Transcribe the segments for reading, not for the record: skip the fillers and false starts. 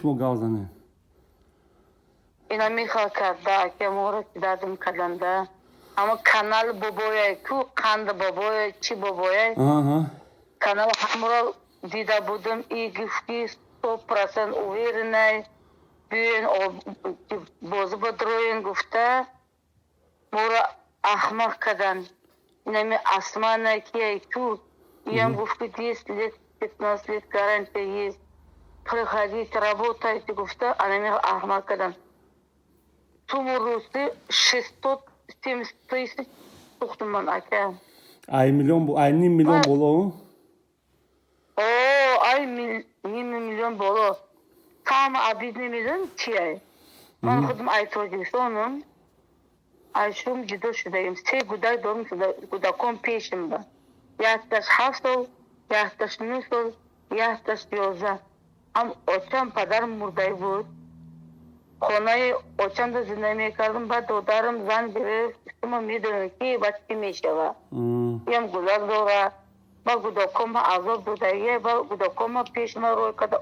Шумо гап занед. Ина михал карда, ака, моро дадим карданда. Ҳамо канал бобояй ку, қанд бобояй, чӣ бобояй, канал ҳамро дида будум. И гуфт, ки 100% уверенный, биёен, бозӣ бодроен гуфта, моро ахмақ кардан. Инами Асмана кияй ку, иам гуфт, ки 10 лет, 15 лет гарантия есть, приходите, работайте гуфта, анами ахмақ кардан. Суму рӯзи 670 тысяч сухтум ман, ака. Ай миллион, ай ним миллион боло. О, ай ним миллион боло. Самое обидное медонӣ чия? Ман худам ай Тоҷикистонам, ай шум ҷудо шудаем, се гудак дорум, гудакон пешим ба, якташ 7 сол, якташ 9 сол, якташ 11. Ам очам, падарам мурдай буд, хонаи очамда зиндагӣ мекардам. Баъд додарам зан гирифт. Шумо медонед, ки баъд чӣ мешава. Иам гудак дора, ба гудакома азоб додагия, ба гудакома пешма рой карда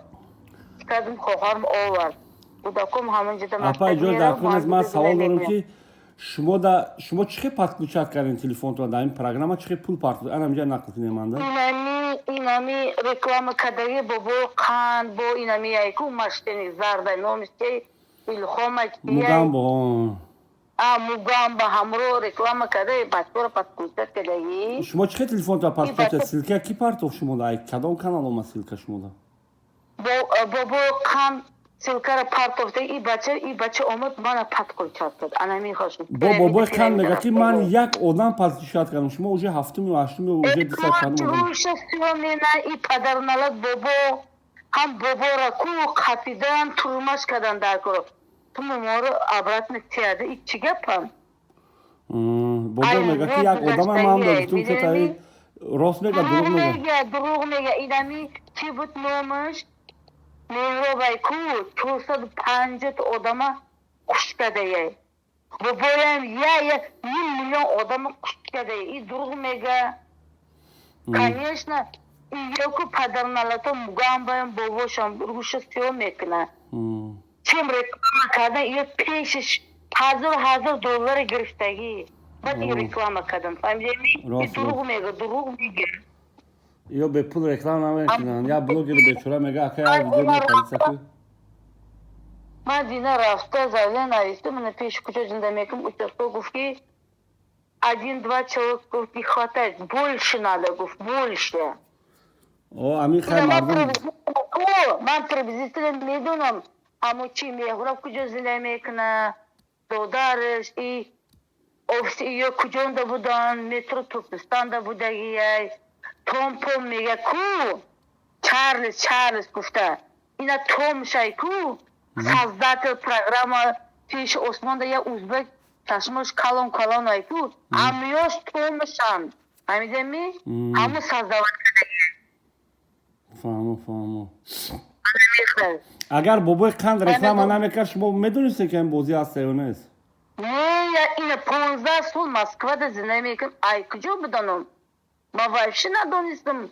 кардим. Хоҳарам овард, гудаком ҳамонҷода. Апа, иҷозат, дар кун аст, ман савол дорам, ки шумо да шумо чӣ хел подключать кардем телефонтон дар ин программа, чӣ хел пул партофт? Ана инҷа нақл кунем манда. Инами реклама кардаги бобо қанд бо инами яйку маштени зарда, номиш чи, Илҳома. Мугамбо. А, Мугамба, ҳамро реклама карда, бачаро подключать кардаги. Шумо чӣ хел телефонтон подключать? Ссылка ки партофт шумо да? Ай кадом канал омад ссылка шумо да? Бобо қанд ссылкара партофта, и бача омад, мана подключать кард, ана мехошм. Бо бобои қанд мега, ки ман як одам подключать кардам, шумо уже ҳафтум ё ҳаштум ё уже дусад чандум одам. Рӯша сиёмена и падарналат бобо ҳам бобора ку қапидан, турмаш кардан дар кор. Туму моро обратно тияда, и чӣ гапам? Бобо мега, ки як одама ман додитум, ки рост мега, дурӯғ мега? Дурӯғ мега. Инами чӣ буд номаш, Меҳробай ку, 450 одама куштадаяй. Бобоям я ним миллион одама куштадая, и дурӯғ мега, конечно. Иёку падарналато Мугамбаям, бобошам рӯша сиё мекуна. Чем реклама кардан, ё пешиш ҳазор ҳазор доллари гирифтагӣ, баъд и реклама кардан, фаҳмидеми? Дурӯғ мега, дурӯғ мега. Ё бепул реклама намекунанд. Я блогери бечора мега, ака, як видео мепариса ку. Ман дина рафта заявление навистам, мана пеши куҷо зинда мекунам, участковый гуфт, ки один два человек, гуфт, не хватает, больше надо, гуфт, больше. О, ами хай мардум. Ман приблизительно медонам, аммо чи Меҳроб куҷо зиндагӣ мекуна, додараш и офиси ё куҷонда буданд, метро Туркистонда будагияй. Том Пом мега ку, Чарльз, Чарльз гуфта, ина Томшай ку, создатель программа, пеши осмонда я узбек, чашмош калон калон ай ку, амёш Томшан, фаҳмидеми? Ҳамо создавать. Фаҳмо, фаҳмо. Агар бобои қанд реклама намекард, шумо медонистед, ки ин бозӣ ҳаста ё нест? Не, ина 15 сол Москвада зиндагӣ мекунам, ай куҷо бидонам? Ман вообще надонистам.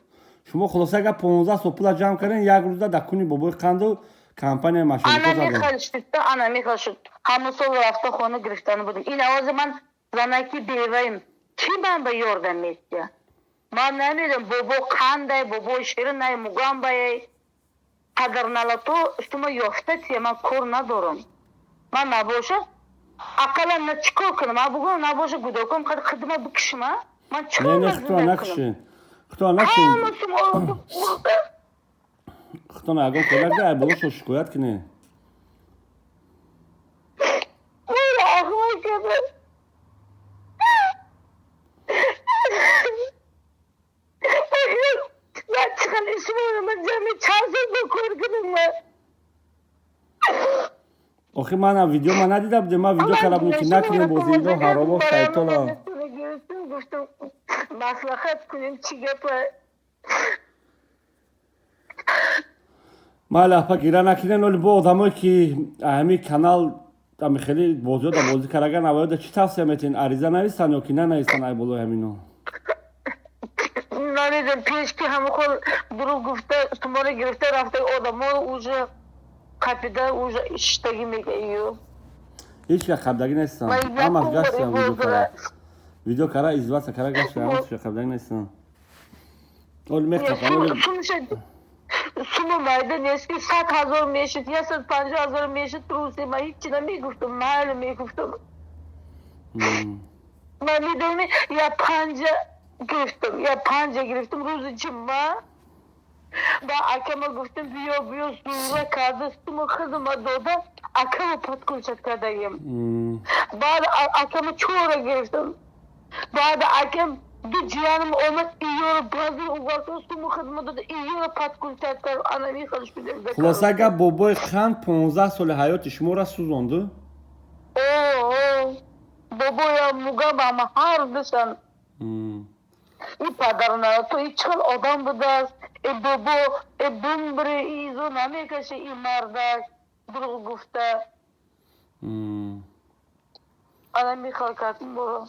Шумо, хулоса, агар 15 сол пула ҷамъ кардем, як рӯза дар куни бобои қанду компания машинико Ана мехал шуд, ана мехал шуд. Ҳамон сол рафта хона гирифтани будем. Ин овози ман, занаки беваим, кӣ ман ба ёрдам метия? Ман намедонам, бобо қандай, бобо ширинай, мугамбаяй, падарналато шумо ёфта тия, ман кор надорам. Ман набоша, ақаллан на чӣ кор кунам? Ман бугӯям, набоша, гудокам қад хидма бикишма, ман чӣ Не, не, худтона накушен, худтона накушен. Худтона ягон кор накунед, ай болошо шикоят кунед. Ахмақ кардам. Ман чӣ ишмонам? Ман ҷамъи чанд сол бо кор кунам ман? Охи мана видео ман надида будем, ман видео карда будем, ки накунем бозӣ, ино ҳаромо, шайтона. Гуфтам, маслиҳат кунем, чӣ гапа. Майли, апа, гира накунем. Оли бо одамое, ки ҳамин канал ами хеле бозиёда бозӣ караган, аввалода чӣ тавсия метиҳен? Ариза нависанд ё ки нанависанд ай болои ҳамино? Намедонам, пеш ки ҳама хол дурӯғ гуфта, шуморо гирифта рафта одамо уже. Қапида уже иштагӣ мега ё. Ҳеҷ ка қабдагӣ нестам, ҳамаш гаштам, видео кара, видео кара, издеваться кара гаштам, ҳамаш қабдагӣ нестам. Оли меқапам. Сума майда нест, ки 100 000 мешуд, 150 000 мешуд. Руси ма ҳичи намегуфтам, майли мегуфтам. Ман медонӣ, я панҷа гирифтам, я панҷа гирифтам. Рӯзи ҷумъа ба акама гуфтам: «Биё, биё». Зура карда, сума хизма дода, акама подключать кардагим. Баъд акама чора гирифтам. Баъд акам ду ҷиянам омад, иёро базир угашо, сума хизма дода, иёро подключать кард. Анами хел шуда. Хулоса гап, бобои қанд 15 соли ҳаёти шуморо сӯзонду. О, бобоям, мугам, ама ҳар душан. И падарна то и чӣ хел одам будааст, э бобо, э бумбри, изо намекаше, и мардак дурӯғ гуфта. Ана михел кард моро.